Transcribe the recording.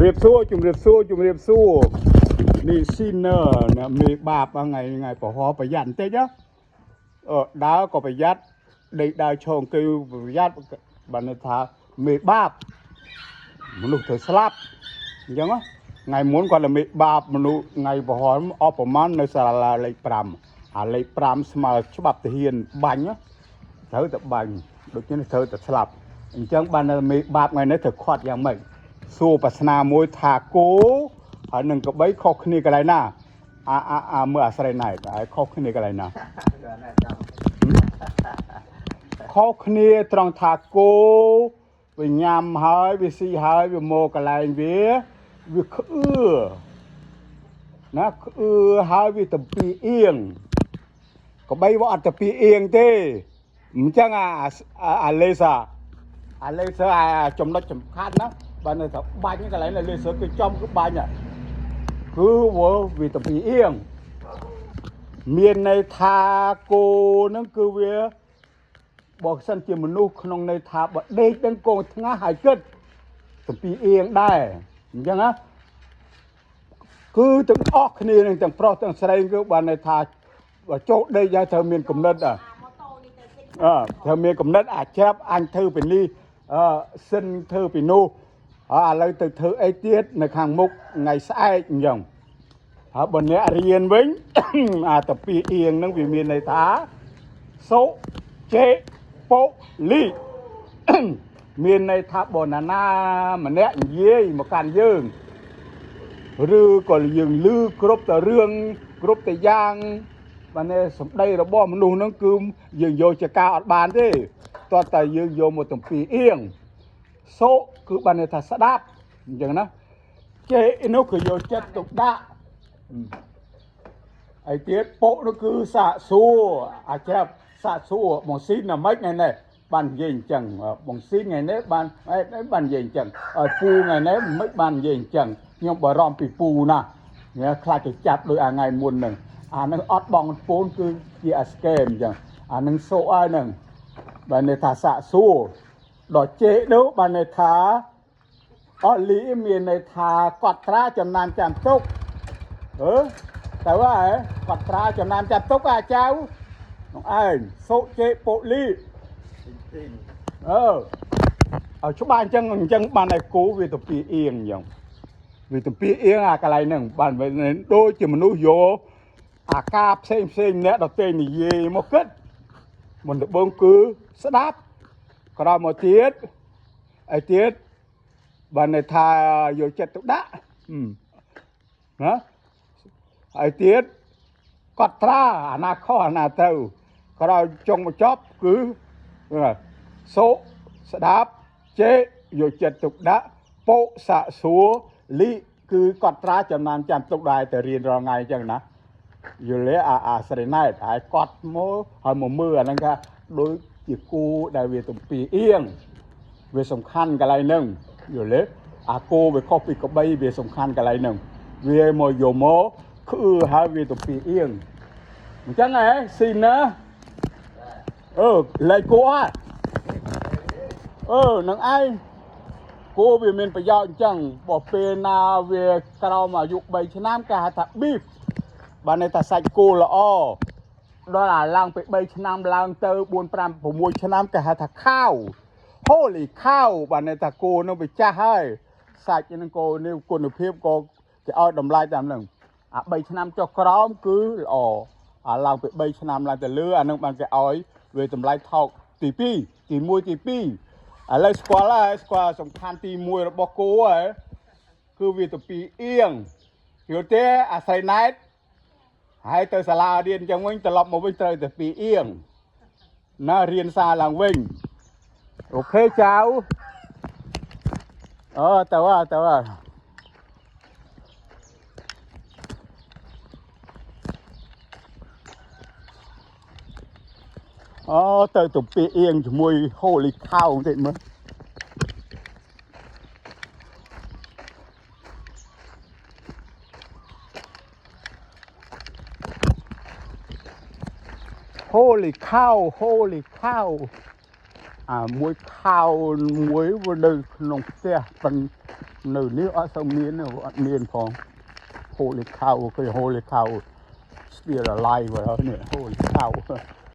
រាបសួរជំរាបសួរជំរាបសួរនេះស៊ីន័រអ្នកមេបាបថ្ងៃថ្ងៃប្រហោប្រយ័ត្នបន្តិចណាអឺដើរក៏ប្រយ័ត្នដេកដើរឈរអង្គុយប្រយ័ត្នបានន័យថាមេបាបមនុស្សត្រូវស្លាប់អញ្ចឹងណាថ្ងៃមុនគាត់តែមេបាបមនុស្សថ្ងៃប្រហោអស់ប្រមាណនៅសាលាលេខ5អាលេខ5ស្មើច្បាប់ទាហានបាញ់ណាត្រូវតែបាញ់ដូចនេះត្រូវតែស្លាប់អញ្ចឹងបានតែមេបាបថ្ងៃនេះត្រូវខាត់យ៉ាងម៉េច សួរប្រស្នាមួយថាគោហើយនឹងក្បីខុសគ្នាកន្លែងណាអាអាអាមើលអាស្រ័យណែតហើយខុសគ្នាកន្លែងណាខុសគ្នាត្រង់ថាគោវាញ៉ាំហើយវាស៊ីហើយវាមកកន្លែងវាវាក្អឿណាក្អឿហើយវាតំពីអៀងក្បីវាអត់តំពីអៀងទេអញ្ចឹងអាអាលេសាអាលេសអាចំណុចសំខាន់ណាបើនៅថាបាញ់កន្លែងលេសគឺចំគឺបាញ់គឺវាតំពីអៀងមានន័យថាគោនឹងគឺវាបើសិនជាមនុស្សក្នុងន័យថាបើដេកនឹងកងថ្ងាសហើយគិតតំពីអៀងដែរអញ្ចឹងណាគឺទាំងអស់គ្នានឹងទាំងប្រុសទាំងស្រីគឺបានន័យថាបើចូលដេកហើយត្រូវមានកំណត់អ អឺត្រូវមានកំណត់អាច្រាប់អញធ្វើពីនេះអឺសិនធ្វើពីនោះហើយឥឡូវទៅធ្វើអីទៀតនៅខាងមុខថ្ងៃស្អែកអញ្ចឹងហើយបើអ្នករៀនវិញ អាតពីអៀងហ្នឹងវាមានន័យថាសុចេពុលី មានន័យថាបើណាណាម្នាក់និយាយមកកាន់យើងឬក៏យើងឮគ្រប់តែរឿងគ្រប់តែយ៉ាង បានន័យសម្ដីរបស់មនុស្សហ្នឹងគឺយើងយកជាការអត់បានទេតោះតែយើងយកមកទំពីអៀងសូគឺបានន័យថាស្ដាប់អញ្ចឹងណាចេនោះគឺយកចិត្តទុកដាក់អីទៀតពុនោះគឺសាកសួរអាច្រាប់សាកសួរបងស៊ីណាម៉េចថ្ងៃនេះបាននិយាយអញ្ចឹងបងស៊ីថ្ងៃនេះបានបាននិយាយអញ្ចឹងឲ្យពូថ្ងៃនេះមិនបាននិយាយអញ្ចឹងខ្ញុំបារម្ភពីពូណាស់ញ៉ែខ្លាចទៅចាប់ដោយអាថ្ងៃមុនហ្នឹងអានឹងអត់បងពូនគឺជាអាស្កេមអញ្ចឹងអានឹងសូឲ្យហ្នឹងបានន័យថាសាកសួរដល់ចេនោះបានន័យថាអត់លីមានន័យថាកត់ត្រាចំណានចាំទុកអឺតែว่าហ៎កត់ត្រាចំណានចាំទុកអាចៅនោះឯងសូចេពុលីអឺឲ្យច្បាស់អញ្ចឹងអញ្ចឹងបានឲ្យគោវាទៅពីអៀងអញ្ចឹងវាទៅពីអៀងអាកន្លែងហ្នឹងបានដូចជាមនុស្សយកអាការផ្សេងផ្សេងអ្នកដទៃនិយាយមកគិតមុនដំបូងគឺស្ដាប់ក្រោយមកទៀតអីទៀតបានន័យថាយកចិត្តទុកដាក់ណាហើយទៀតកត់ត្រាអាណាខុសអាណាត្រូវក្រោយចុងបញ្ចប់គឺសូស្ដាប់ចេយកចិត្តទុកដាក់ពុសាក់សួរលីគឺកត់ត្រាចំណានចាំទុកដែរទៅរៀនរាល់ថ្ងៃអញ្ចឹងណាយល់ទេអាអាស្រីណែតហើយកត់មកហើយមកមើលអាហ្នឹងថាដូចជាគូដែលវាទំពីអៀងវាសំខាន់កន្លែងហ្នឹងយល់ទេអាគោវាខុសពីក្បីវាសំខាន់កន្លែងហ្នឹងវាមកយកមកគឺហើយវាទំពីអៀងអញ្ចឹងហ៎ស៊ីណាអឺលេខគោអត់អឺនឹងឯងគោវាមានប្រយោជន៍អញ្ចឹងបើពេលណាវាក្រោមអាយុ3ឆ្នាំគេហៅថា beef បានន័យថាសាច់គោល្អដល់អាឡើងពី3ឆ្នាំឡើងទៅ4 5 6ឆ្នាំគេហៅថា cow holy cow បានន័យថាគោនឹងវាចាស់ហើយសាច់នឹងគោនេះគុណភាពក៏គេឲ្យតម្លៃតាមនឹងអា3ឆ្នាំចុះក្រោមគឺល្អអាឡើងពី3ឆ្នាំឡើងទៅលើអានឹងបានគេឲ្យវាតម្លៃថោកទី2ទី1ទី2ឥឡូវស្គាល់ហើយស្គាល់សំខាន់ទី1របស់គោហើយគឺវាទៅពីអៀងយល់ទេអាស្រ័យណែតហើយទៅសាលារៀនអញ្ចឹងវិញត្រឡប់មកវិញត្រូវតែពីអៀងណារៀនសារឡើងវិញ OK ចៅអឺទៅហើយទៅហើយអូទៅទៅពីអៀងជាមួយ Holy cow បន្តិចមើល Holy cow, holy cow. អាមួយខោមួយវានៅក្នុងផ្ទះប៉ុន្តែនៅនេះអត់សូវមានទេអត់មានផង Holy cow គេ holy cow, still alive ហើយនេះ holy cow.